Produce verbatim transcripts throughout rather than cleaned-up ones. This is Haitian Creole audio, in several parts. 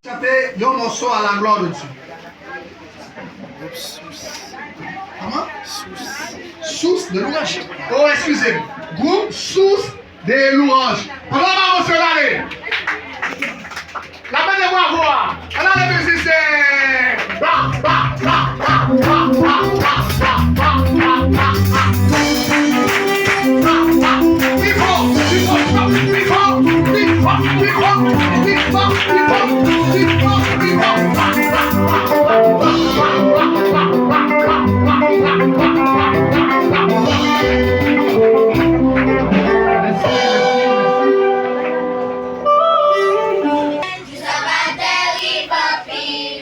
Chante yon mòso à la gloire de Dieu. Kòman? Source de louange. Oh, eskize m. Gwoup Source de louange. Pandan n ap avanse, n ale. N ap mete bravo a. Ann ale mizisyen. Ba, ba, ba. Pi fò, pi fò, pi fò, pi fò. Sa va tèrib anpil.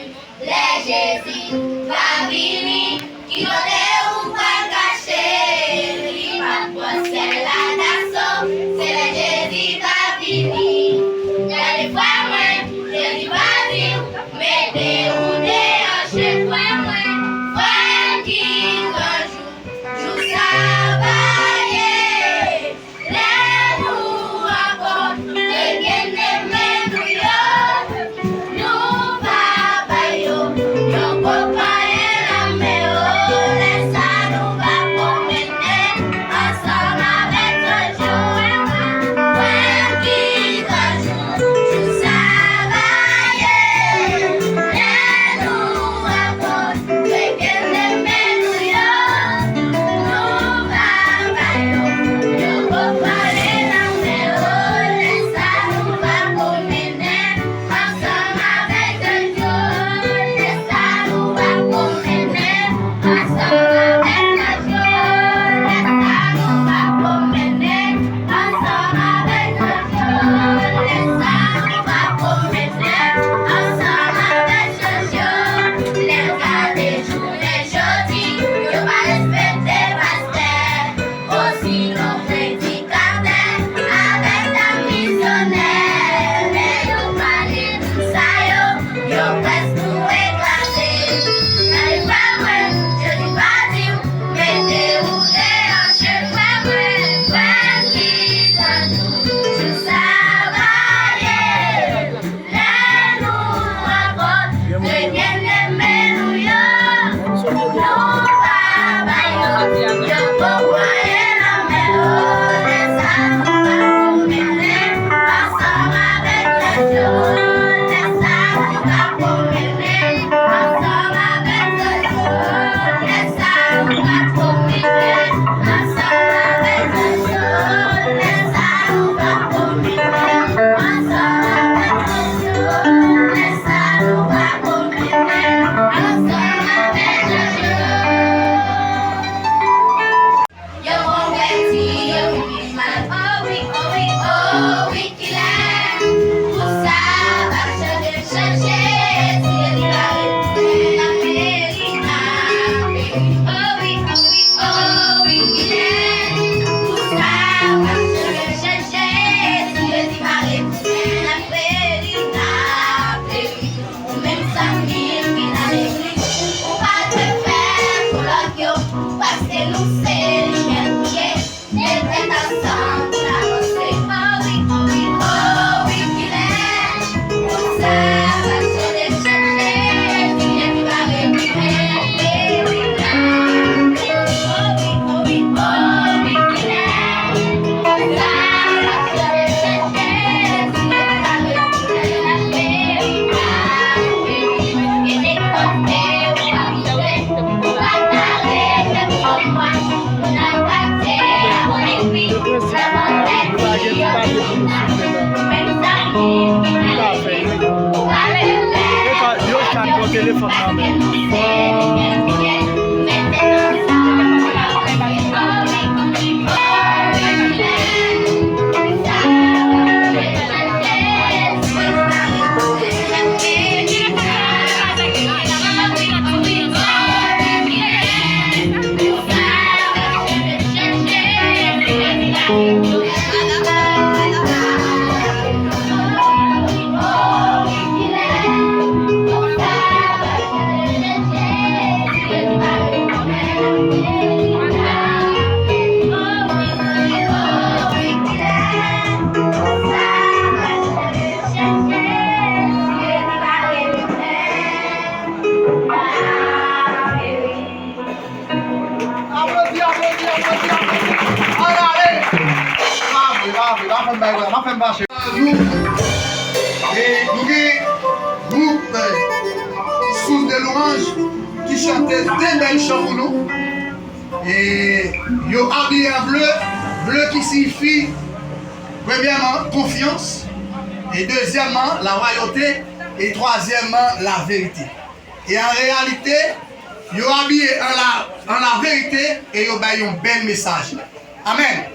Lè Jezi va vini, ki kote ou pral kache? Li p ap pran sèl la daso, se lè Jezi va vini. Gade frè mwen, Jezi va di w, mete ou deyò, chè frè mwen, frè m, ki granjou, jou sa va ye. Lè nou ankò te gen enmi nou yo, nou va bay yo yon gwo panye nan men yo. Lè sa nou va pwomennen ansanm avèk zanj yo. Frè m, ki zanj ou, jou sa va ye. Lè nou ankò Ansanm avèk zanj yo, lè sa nou va pwomennen. Ansanm avèk zanj yo, lè gade jounen jodi, yo pa respekte pastè, osinon predikatè, avèk dam misyonè. Lè yo pale moun sa yo, yo prèske tou ekraze. Gade frè mwen, Jezi va di w, mete ou deyò, chè frè mwen, frè m, ki zanj ou, jou sa va ye. Lè nou ankò, de byeneme nou yo, nou va ba yo, yo poko anyen nan men yo, lè sa nou va pwomennen. Ansanm avèk zanj yo, lè sa nou va pwomennen. Ansanm avèk zanj yo, lè sa nou va pwomennen. Ansanm avèk zanj yo, lè sa nou va pwomennen. Ansanm avèk zanj yo, lè sa nou va pwomennen. Ansanm avèk zanj yo. Yo konvèti, yo vin pi mal. Oh wi, oh wi, oh wi, kilè pou sa va chanje, chanje, si Jezi pa retounen, n ap peri, n ap peri. Oh wi, oh wi, oh wi, kilè pou sa va chanje, chanje, si Jezi pa retounen, n ap peri, n ap peri. Ou menm zanmi m, vin a legliz, ou pa dwe fè pou lòt yo, paske nou se limyè nou ye. Met tèt ansanm pou n avanse. Oh wi, oh wi, oh wi, kilè pou sa va chanje, chanje, kilè ki va retounen. Eh wi, oh wi, oh wi, oh wi, kilè pou sa va chanje, chanje. Fè m bay vwa, m ap fè m fache. Nou, e nou gen gwoup, eh, Source de Louange ki chante de bèl chan pou nou. E yo abiye an ble, ble ki siyifi, premyèman, konfyans, e dezyèmman, lawayote, e twazyèmman, laverite. E an reyalite, yo abiye an la, an laverite e yo bay yon bèl mesaj. Amèn.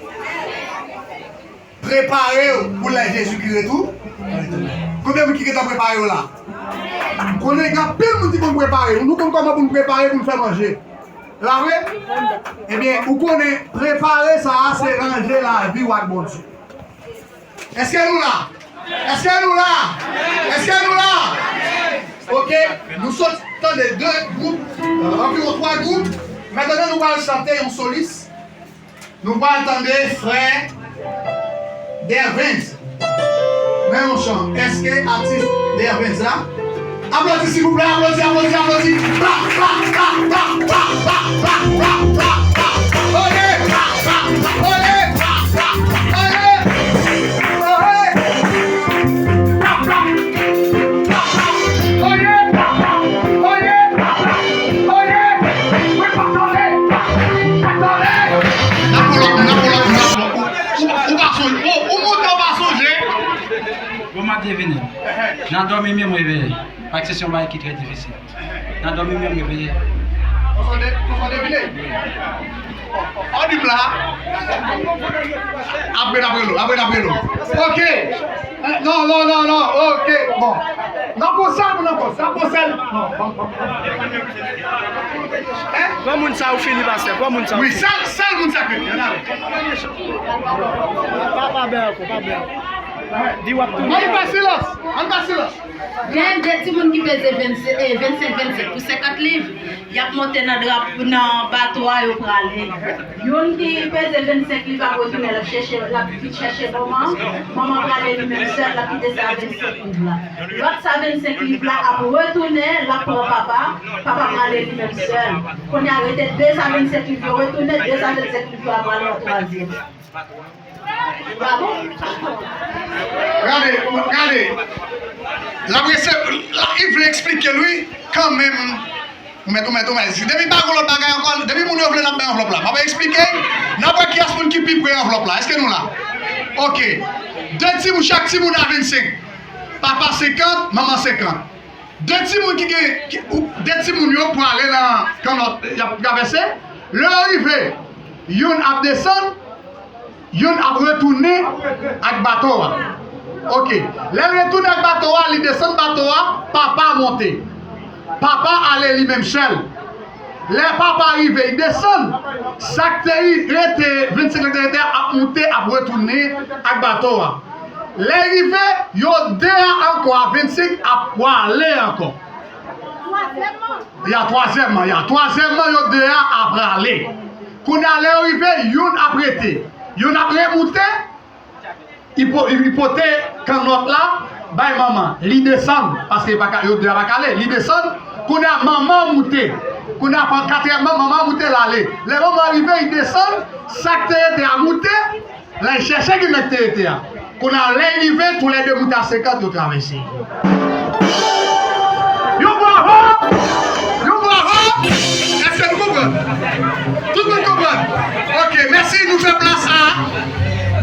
Prepare w pou lè Jezikri retou-, retounen. Konbyen moun ki gentan prepare w la? M konnen gen anpil moun ki konn prepare. Nou konn kòman pou n prepare pou n fè manje. E pa vre? Ebyen, ou konnen, prepare sa a, se ranje lavi w ak Bondye. Èske nou la? Èske nou la? Èske nou la? Oke, nou sot tande de gwoup, anviwon twa gwoup. Mentnan, nou pral chante yon solis. Nou pral tande frè Dervens. Men yon chan. Èske atis Dervens la? Aplodi, silvouplè, aplodi, aplodi, aplodi. Pla, pla, pla. Oye! Oye! Oye! Pla, pla. Oye! Pla, pla. Oye! Pla, pla. Oye! Wi, pa tande! Pa tande! N ap pran lòt moun, n ap pran lòt moun, n ap pran lòt moun. Ou, ou, ou pa sonje, ou, ou monte, ou pa sonje. Bon maten, vini. Nan dòmi menm reveye. Paske se yon bagay ki trè difisil. Nan dòmi menm reveye. Ou sonde, ou sonde vini? Ou di m la? Apre n ap rele w, apre n ap rele w. Oke. Eh, non, non, non, non. Oke. Bon. Nan konsèl, nan konsèl, nan konsèl. Hein? Pran moun sa ou fini, pastè. Pran moun sa ou fini. Wi, sèl, sèl moun sa k rete. Pa, pa bè ankò, pa bè ankò. Di w ap tounen. Ann fè silans. Ann fè silans. Gen de timoun ki peze vennsenk, eh, vennsenk, vennsenk pou senkant liv, y ap monte nan drap-, nan bato a, yo prale. Youn ki peze vennsenk liv ap retounen, l ap chèche, l ap vin chèche manman. Manman prale li menm sèl, l ap kite sa vennsenk liv la. Lòt sa vennsenk liv la ap retounen, l ap pran papa. Papa prale li menm sèl. Kounye a rete de sa vennsenk liv yo retounen, de sa vennsenk liv yo ap prale yon twazyèm. Gade, gade. L ap rese, la, li vle eksplike l, wi, kanmenm. Ou mèt, ou mèt, ou mèt. Depi pa gen lòt bagay ankò, depi moun yo vle, n ap bay anvlòp la. M ap eksplike, n ap wè kiyès moun ki pi pre anvlòp la. Èske nou la? Oke. De timoun, chak timoun a vennsenk. Papa senkant, manman senkant. De timoun ki gen, ki, ou, de timoun yo prale nan kannòt, y ap travèse. Lè yo rive, youn ap desann, youn ap retounen ak bato a. Oke. Lè l retounen ak bato a, li desann bato a, papa monte. Papa ale li menm sèl. Lè papa rive, li desann. Sa k te rete, vennsenk lan k te rete a ap moute, ap retounen ak bato a. Lè rive, yo de a ankò a vennsenk ap prale ankò. Ya, twazyèmman, ya, twazyèmman, yo de a ap prale. Kounye a, lè yo rive, youn ap rete. Youn ap remoute, li po-, li pote kannòt la bay manman. Li desann, paske pa ka, yo de a pa ka ale. Li desann, kounye a, manman moute. Kounye a, pa katriyèmman, manman moute, l ale. Lè manman rive, li desann, sa k te rete a moute, l al chèche ki nèg te rete a. Kounye a, lè l rive, toulède moute a senkant, yo travèse. Yon bravo! Yon bravo! Èske nou konprann? Tout moun konprann? Oke, mèsi, nou fè plas a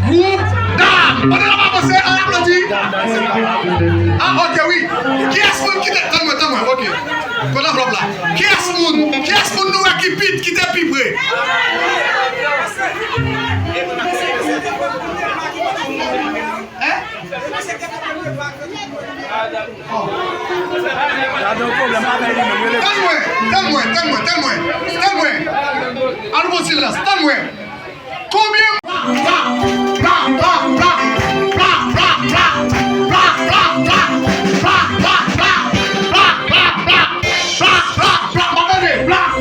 gwoup dam. Pandan n ap avanse, ann aplodi. Ah, oke, wi. Kiyès moun ki te, tann mwen, tann mwen, oke. Konn anvlòp la. Kiyès moun, kiyès moun nou wè ki pi, ki te pi pre? Hein? Gade yon pwoblèm, pa bay li menm, rele. Tann mwen, tann mwen, tann mwen, tann mwen, tann mwen. Ann fè silans, tann mwen. Konbyen? Plak, plak, plak. Plak, plak,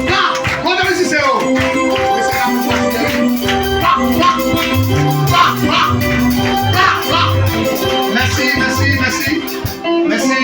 plak. Kote mizisyen yo? Plak, plak. Plak, plak. Plak, plak. Mèsi, mèsi, mèsi. Mèsi.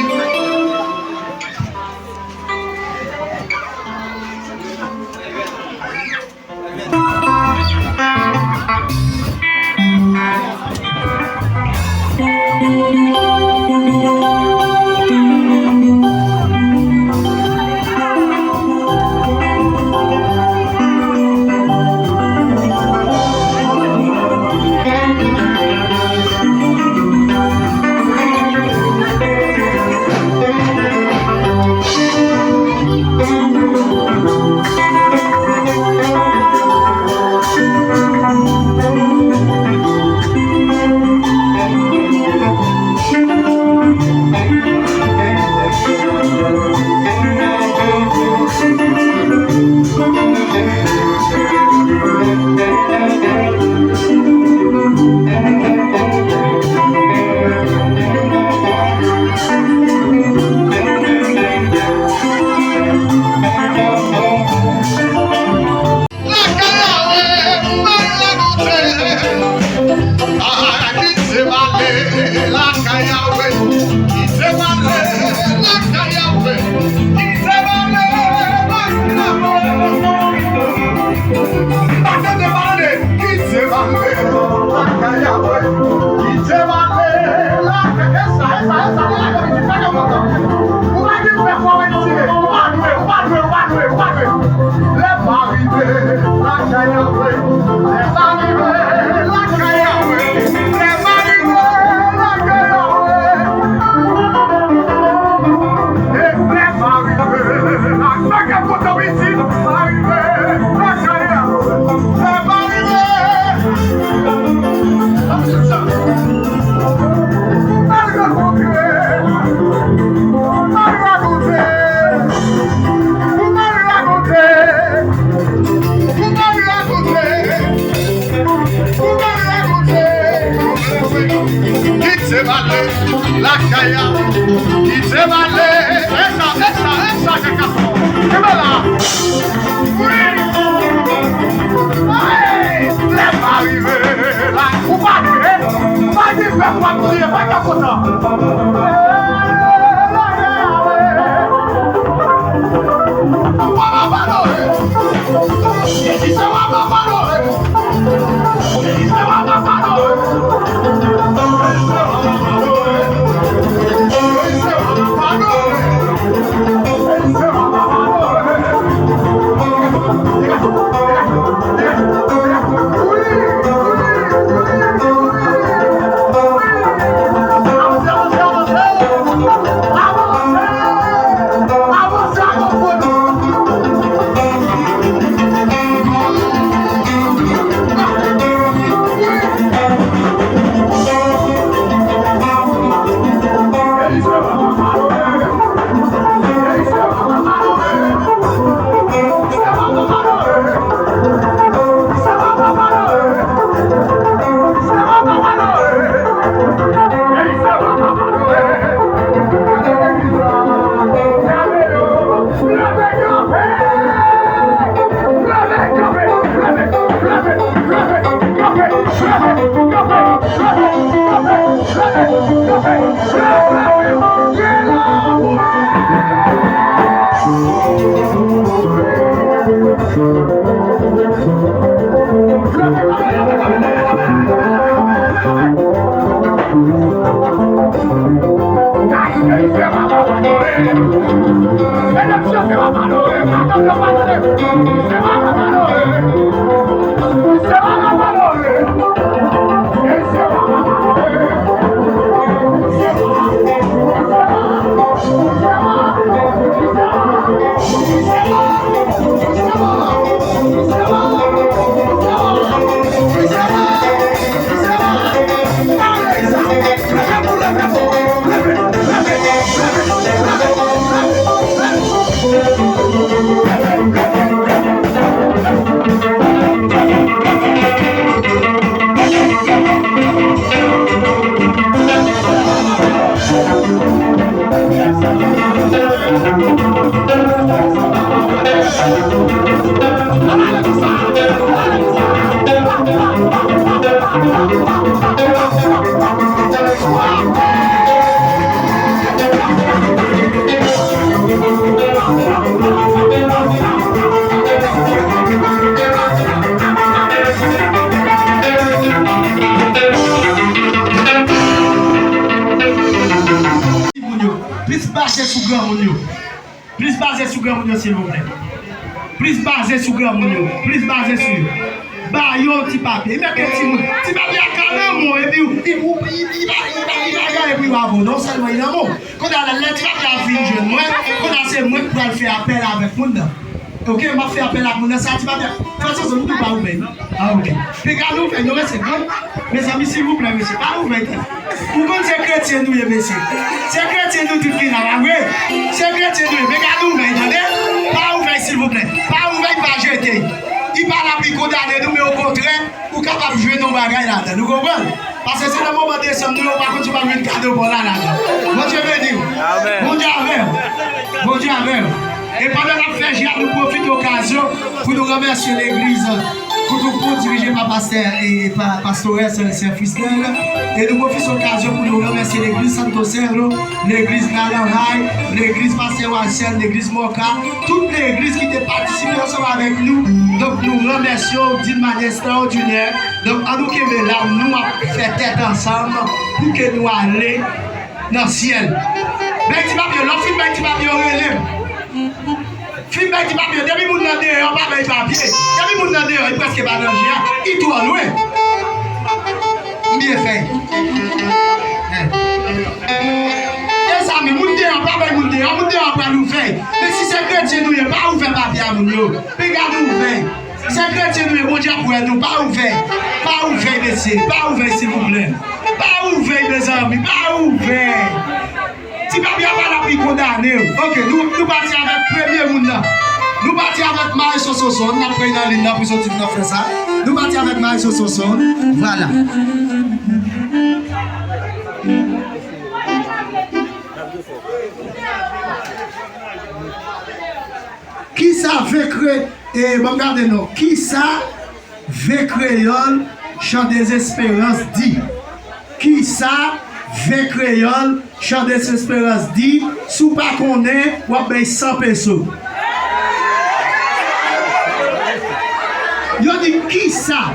Lakay la, ki te bale, e sa, e sa, e sa, kaka fò. Kenbe la. Wi. Ay, lè pa rive la, ou pa rive. Pa gen pèp w ap kriye, pa gen kontan. Moun yo, plis baze sou granmoun yo. Plis baze sou granmoun yo, silvouplè. Plis baze sou granmoun yo. Plis baze sou yo. Ba yo ti papye. Li mete timoun. Ti papye a ka nan men w, epi w, li, ou, li, li pa, li pa, li pa gen anyen pou yo avè w. Non sèlman li nan men w. Kounye a la, lè ti papye a vin jwenn mwen, kounye a se mwen ki pral fè apèl avèk moun nan. Ok, m ap fè apèl ak moun nan, sa ti papye a. Frè Sonson, nou tou pa ouvè. Ah, ok. Piga nou fè, nou rete bon. Mezanmi, silvouplè, mesye, pa ouvè tèt. Ou konn se kretyen nou ye, mesye. Se kretyen nou tout ki la, pa vre? Se kretyen nou ye. Men gade ouvè, tande? Pa ouvè, silvouplè. Pa ouvè, pa jete. Li pa la pou l kondane nou, men okontrè, ou kapab jwenn yon bagay ladan. Nou konprann? Paske se nan moman desanm nou, ou pa konn si w ap jwenn kado pa w la ladan. Bondye beni w. Amèn. Bondye avè w. Bondye avè w. E pandan n ap fè jè a, nou pwofite okazyon pou nou remèsye legliz Koutoukou dirije pa pastè e pa pastores sè Frislèl. E nou pwofite okazyon pou nou remèsye legliz Santo Cerro, legliz Naranjal, legliz pastè Walcel, legliz Moka, tout legliz ki te patisipe ansanm avèk nou. Donk nou remèsye w d'une manière extraordinaire. Donk ann nou kenbe la, nou ap fè tèt ansanm pou ke nou ale nan syèl. Bay ti papye, lè w fin bay ti papye, w rele m. Fin bay ti papye, depi moun nan deyò, pa bay papye. Depi moun nan deyò, li prèske pa nan je a, li twò lwen. M byen fè. Mezanmi, moun deyò, pa bay moun deyò, moun deyò pral ouvè. Men si se kretyen nou ye, pa ouvè papye a moun yo. Piga nou ouvè. Se kretyen nou ye, Bondye ap wè nou, pa ouvè. Pa ouvè, mesye, pa ouvè, silvouplè. Pa ouvè, mezanmi, pa ouvè. Ti papye a pa la pou l kondane w. Ok, nou, nou pati avèk premye moun nan. Nou pati avèk Marisol Sonson, n ap pran nan liy nan pou soti vin nan fè sa. Nou pati avèk Marisol Sonson. Vwala. Ve kre, e, ban m gade non. Kisa Ve Kreyòl Chan Dezesperans di? Kisa Ve Kreyòl Chan Dezesperans di? Si w pa konnen, w ap bay san peso. Yo di kisa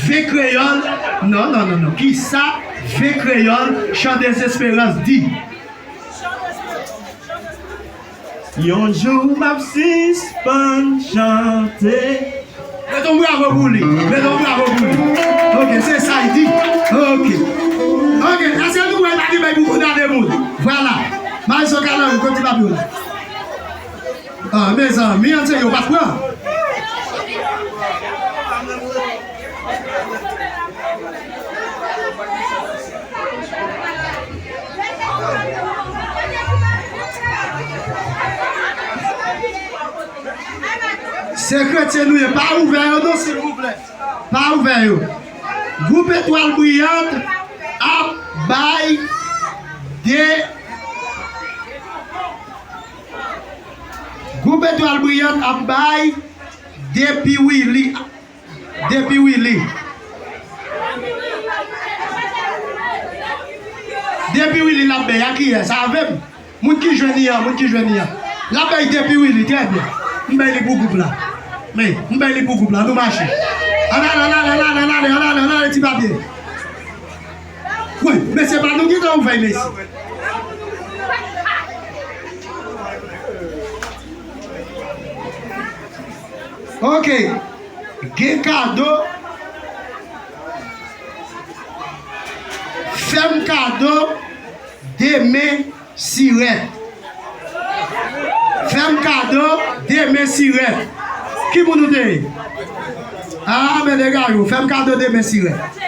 Ve Kreyòl, non, non, non, non. Kisa Ve Kreyòl Chan Dezesperans di? Yon jou m ap sispann chante. Mete yon bravo pou li. Mete yon bravo pou li. Ok, se sa l di. Ok. Ok, èske nou wè l pa gen bay pou kondane moun? Vwala. Maestro Kalanri, kote papye w la? Ah, mezanmi, an serye, yo pa t pran. Se kretyen nou ye, pa ouvè yo non, silvouplè. Pa ouvè yo. Gwoup Etwal Briyant ap bay de Gwoup Etwal Briyant ap bay depi Willy. Depi Willy. Depi Willy l ap bay a kiyès? Avè m. Moun ki jwenn li an, moun ki jwenn li an. L ap bay depi Willy, trè byen. M bay li pou gwoup la. Men, m bay li pou gwoup la, nou mache. Ann ale, ann ale, ann ale, ann ale, ann ale, ann ale, ti papye. Wi, mesye pa nou gentan ouvè, mesye. Ok. Gen kado. Fè m kado de men sirèt. Fè m kado de men sirèt. Ki moun ou te ye? Ah, men dega yo. Fè m kado de men sirèt.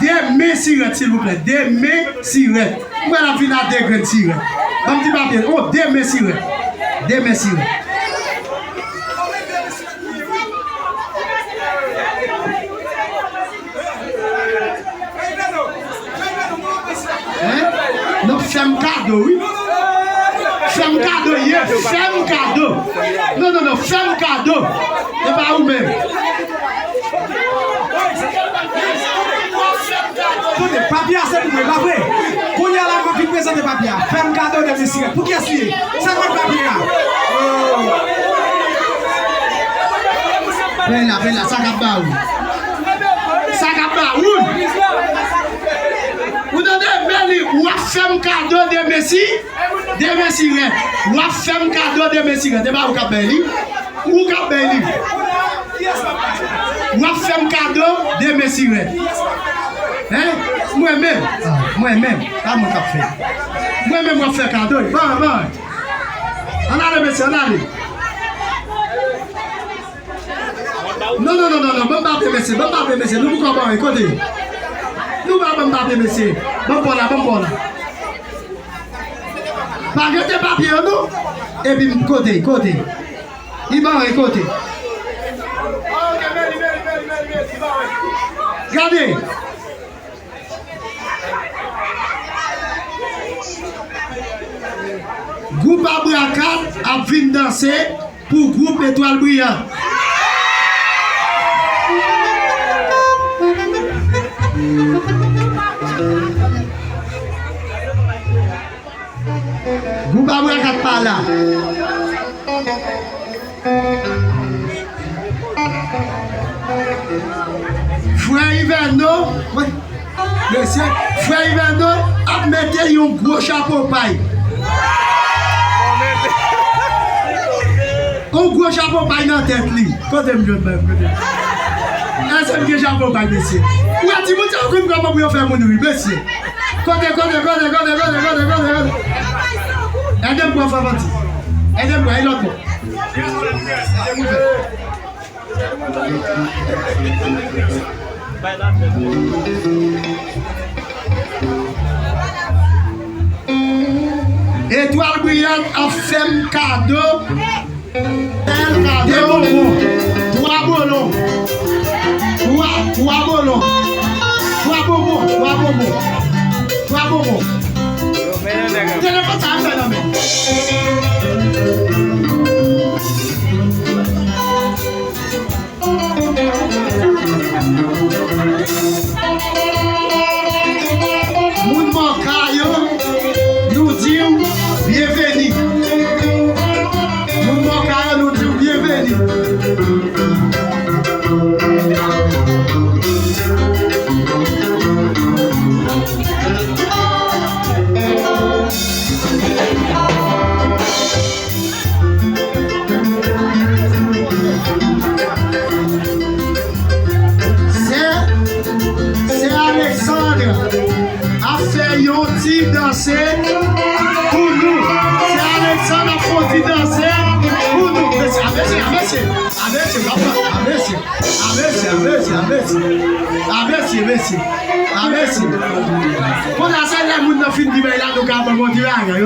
De men sirèt, silvouplè. De men sirèt. M wè l ap vin a de grenn sirèt. Ban m ti papye. Oh, de men sirèt. De men sirèt. Hein? Non, fè m kado, wi. Fè m kado, ye, fè m kado. Non, non, non, fè m kado. E pa ou menm. Tande, papye a se pou mwen, pa vre? Kounye a la, mwen vin prezante papye a. Fè m kado de men sirèt. Pou kiyès li ye? Sa k ap papye a? Oh. Ven la, ven la, sa k ap ba ou? Sa k ap ba ou? Ou tande, men li, w ap fè m kado de men si, de men sirèt. W ap fè m kado de men sirèt. E pa ou k ap bay li. Ou k ap bay li. W ap fè m kado de men sirèt. Hein? Mwen menm. Ah, mwen menm. Pa mwen k ap fè. Mwen menm w ap fè kado. Ban, ban. Ann ale, mesye, ann ale. Non, non, non, non, non. Ban m papye, mesye. Ban m papye, mesye. Nou poko ban anyen. Kote? Nou pa ban m papye, mesye. Ban m pa w la, ban m pa w la. Pa jete papye yo, non. Epi m kote, kote. Li ban anyen, kote. Gade. Gwoup Abrakat ap vin danse pou gwoup Etwal Briyan. Gwoup Abrakat pa la. Frè Ivèno, wi, mesye, frè Ivèno ap mete yon gwo chapo pay. Yon gwo chapo pay nan tèt li. Kote m jwenn bay, kote? Èske m gen chapo pay, mesye? Ou wè timoun sa yo konn kòman pou yo fè moun ri, mesye. Kote, kote, kote? Ede m pran fanfanti. Ede m pran, e lòt bò. Etwal Briyan ap fè m kado. Bèl kado. De bonbon. Twa bolon. Twa, twa bolon. Twa bonbon. Twa bonbon. Twa bonbon. Telefòn sa ap fè nan men. A, mèsi, mèsi. A, mèsi. Kounye a, se lè moun nan fin di bagay la, nou ka ban bon ti bagay.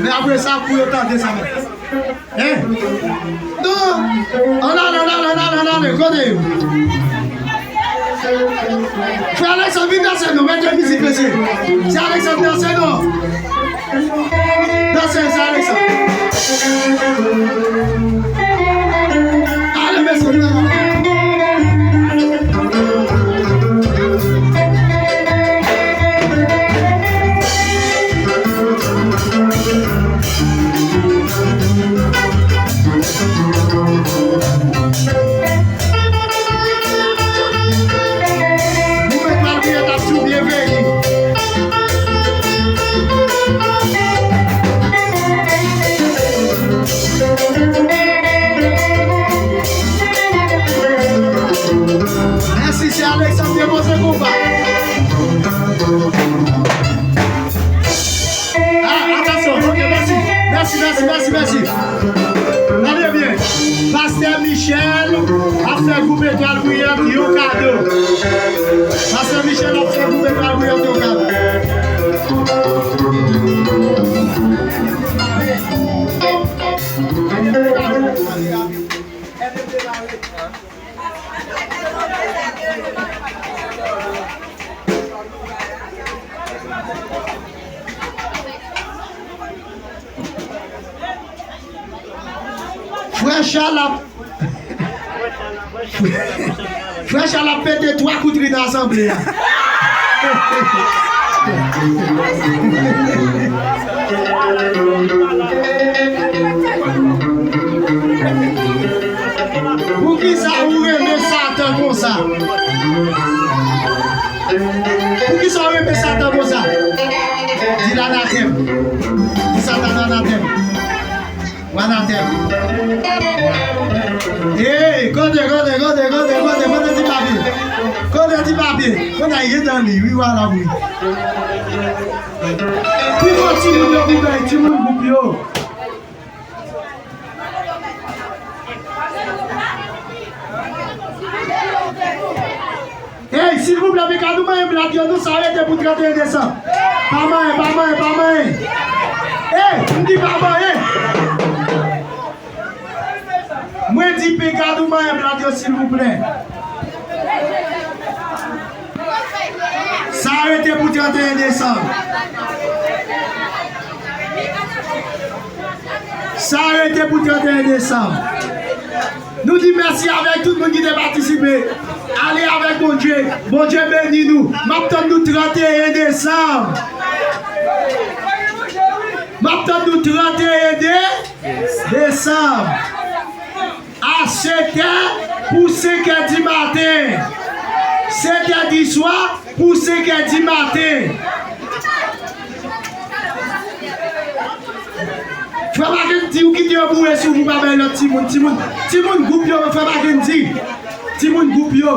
Men apre sa, pou yo tande sa. Hein? Non. Ann ale, ann ale, ann ale, ann ale. Kote yo? Frè Alexandre, vin danse non. Mete mizik, mesye. Se Alexandre danse non. Danse, se Alexandre. Ale, mesye. Goumen pral byen, t ap di w byenveni. Mèsi, se Alexandre depoze konba. Ah, atansyon, ok, mèsi. Mèsi, mèsi, mèsi, mèsi. Tande byen. Pastè Michel ap fè gwoup Etwal Bwiyant yon kado. Pastè Michel ap fè gwoup Etwal Bwiyant yon kado. Frè Chal ap, Frè Chal ap pete twa kout ri nan asanble a. Poukisa ou renmen Satan konsa? Poukisa ou renmen Satan konsa? Di l anatèm. Di Satan anatèm. Ou anatèm. Hey, kote, kote, kote, kote, kote, kote ti papye? Kote ti papye? Kote a ye dan li? Wi, wala, wi. Pi fò timoun yo pou bay timoun gwoup yo. Ey, silvouplè, Pekadou manyen blad yo, non, sa rete pou trannteyen desanm. Pa manyen, pa manyen, pa manyen. Ey, m di pa manyen. Mwen di Pekadou manyen blad yo, silvouplè. Sa rete pou trannteyen desanm. Sa rete pou trannteyen desanm. Nou di mèsi avèk tout moun ki te patisipe. Ale avèk Bondye. Bondye beni nou. M ap tann nou trannteyen desanm. M ap tann nou trannteyen de-, desanm. A sèt è pou senk è di maten. Sèt è di swa pou senk è di maten. Frè Mackendy, ou kite yo boure sou ou, pa bay lòt timoun. Timoun, timoun gwoup yo, frè Mackendy. Timoun gwoup yo.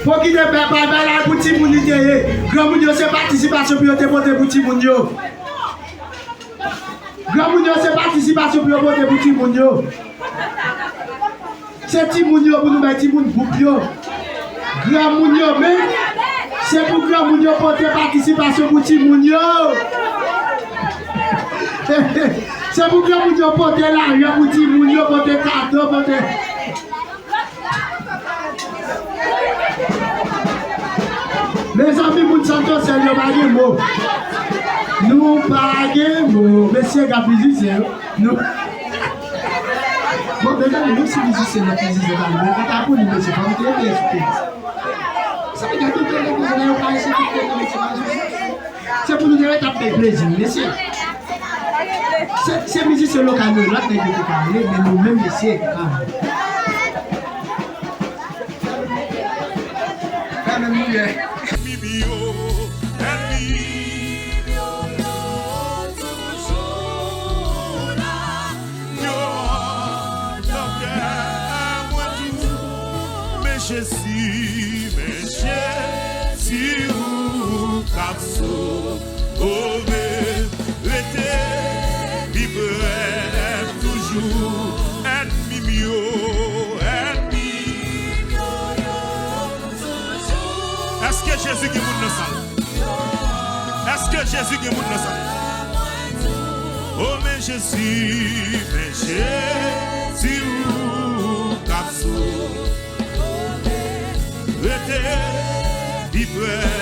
Fò kite bay, bay, bay la pou timoun li te ye. Granmoun yo se patisipasyon pou yo te pote pou timoun yo. Granmoun yo se patisipasyon pou yo pote pou timoun yo. Se timoun yo pou nou bay timoun gwoup yo. Granmoun yo menm, se pou granmoun yo pote patisipasyon pou timoun yo. Se pou granmoun yo pote lajan pou timoun yo, pote kado, pote. Mezanmi, moun Santo Sèl yo pa gen mo. Nou pa gen mo. Mesye, gad mizisyen yo. Nou. Bon, mezanmi, nou si mizisyen nan mizisyen pa nou, men konta pou nou, mesye, fò nou te ede sou peyi. Sa vle di tout peyi nan bezwen yo pa isi tout peyi nan mizisyen. Se pou nou te ret ap bay plezi, mesye. Se, se mizisyen lokal yo, lòt nèg yo te ka rele, men nou menm, mesye, ah. Alelouya. Ènmi m yo, ènmi m yo, yo toujou la. Yo nan kè mwen tou. Men Jezi, men Jezi, ou k ap sove. Rete pi prè toujou. Ènmi m yo, ènmi m yo, yo Jezi gen moun nan sal? Èske Jezi gen moun nan sal? O men Jezi, men Jezi ou k ap sove. Rete pi pre